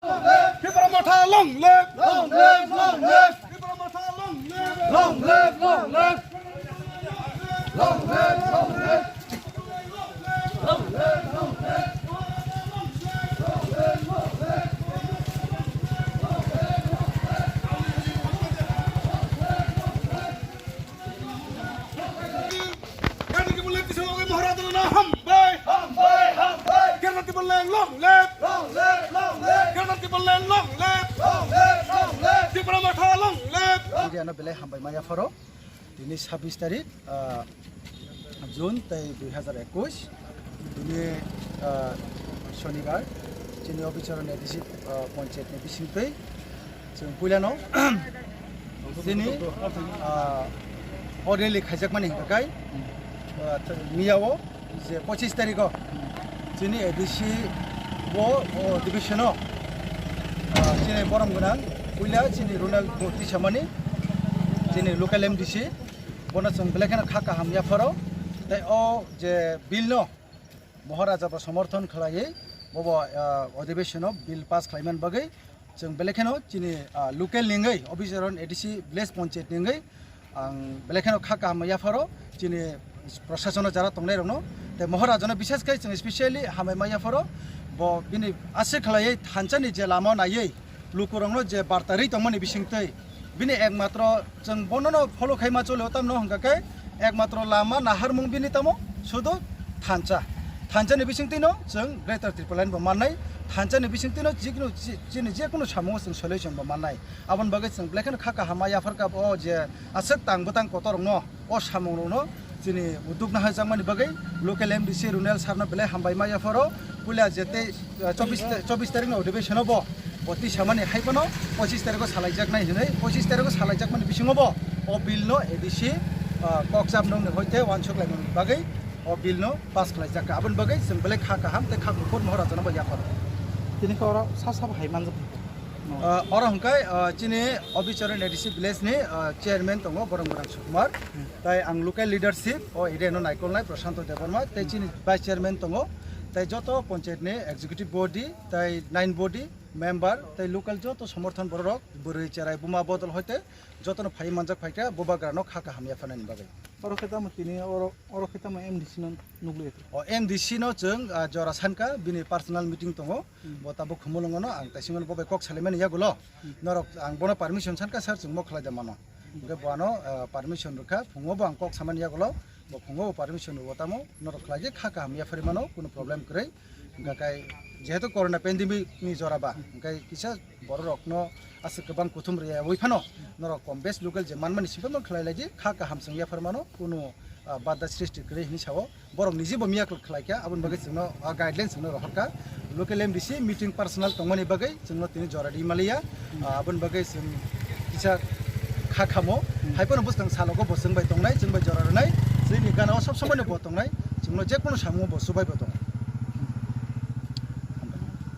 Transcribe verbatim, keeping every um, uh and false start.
Tipra Motha long live! Long live, long live! Tipra Motha long live! Long live, long live! Long live, long live! Kerala Tipraland long live! Long live, long live! Kerala Tipraland long live! Long live, long live! Tipra Motha long live! Media no belai hambai maya pharo. Tini sabbish tarik, ah, June tei dui hazar ekush. Tini, ah, Shonibar. Chini officer ni A D C, ah, panchayat ni bisingtwi. Chwng puilano chini, ah, o rally khaijakmani hwnkha khe, ah, miyao je pochis tarikho chini A D C bo o division o, ah, chini borom gwnang puila chini Ronald Boti samani chini local M D C bono chwng belai kheno kha kaham yapharo tei o je bill no Maharaja bo somorthon khlaiwi bobo, ah, odhibeshon o bill pass khlaimani bagwi chwng belai kheno chini, ah, local ni wngwi Obicharan A D C village panchayat ni wngwi ang belai kheno kha kaham yapharo chini prosason o jara tongnai rokno tei Maharaja no bishes khai chwng specially hambai ma yapharo bo bini aswk khlaiwi thansa ni je lama naiwi lukurokno je barta rwi tongmani bisingtwi bini ekmatro chwng bonono follow khaima cholio tamno hwnkha khe ekmatro lama naharmung bini tamo sudu thansa. Thansa ni bisingtwino chwng Greater Tipraland bo mannai, thansa ni bisingtwino jikno chi-, chini jekunu samungo chwng solution bo mannai. Aboni bagwi chwng belai kheno kha kaham ma yapharkha o je aswk tang bwtang kotorrokno o samungrokno chini uduk naharjakmani bagwi local M D C Runel sir no belai hambai ma yapharo puila je tei, ah, chobbish ta-, chobbish tarik no odhibeshon o bo, bo twi samani hai phano pochis tarik o salaijaknai hinwi pochis tarik o salaijakmani bisingo bo o bill no A D C, ah, kokchap nokni hoite uansuk laimani bagwi o bill no pass khlaijakha. Aboni bagwi chwng belai kha kaham tei kha kuphur Maharaja no bo yapharo. Tini khe oro sa sabo hai manjak. Ah, oro hwnkhe, ah, chini Obicharan A D C village ni, ah, chairman tongo Borom Gwnang Sukumar. Hmm. Tai ang local leadership o area no naikolnai Prashanto Debbarma, tai chini vice chairman tongo, tai joto panchayat ni executive body, tai nine body member, tai local joto somorthon borok rok, bwrwi cherai buma bodol hoite joto no phai manjak phaikha bubagra no kha kaham yapharnani bagwi. Oro khe tamo tini oro, oro khe tamo M D C no nukliya. O M D C no chwng, ah, jora sankha, bini personal meeting tongo. Hmm. Bo tabuk Khumulwngo no ang taisingo bo bai kok salaimani yagulo. Hmm. Norok ang bono permission sankha, sir, chwng mo khlai da mano. Hmm. Hwnkhe bo ano, ah, permission rwkha, phungo bo ang kok samani yagulo. Bo phungo bo permission rwo tamo, norok khlai khe kha kaham yaphari mano, kuno problem kwrwi. Hwnkhe kai jehetu corona pandemic ni jora ba, hwnkhe kisa borok rokno aswk kwbang kuthum rwya wi phano norok kom bes local je manmani simi phano khlai lai di, kha kaham chwng yaphar mano, kuno, ah, bada srishti kwrwi hinwi sao. Borok niji bo miya khlai kha, aboni bagwi chwngno, ah, guidelines chwngno rohor kha. Local M D C meeting personal tongmani bagwi chwngno tini jora di maliya. Ah, aboni bagwi chwng kisa kha khamo. Hmm. Hai phano bwskang salogo bo chwng bai tongnai, chwng bai jora rwnai, chwngni gana o sob somoi no bo tongnai, chwngno je kono samungo bo chubai bo tongo.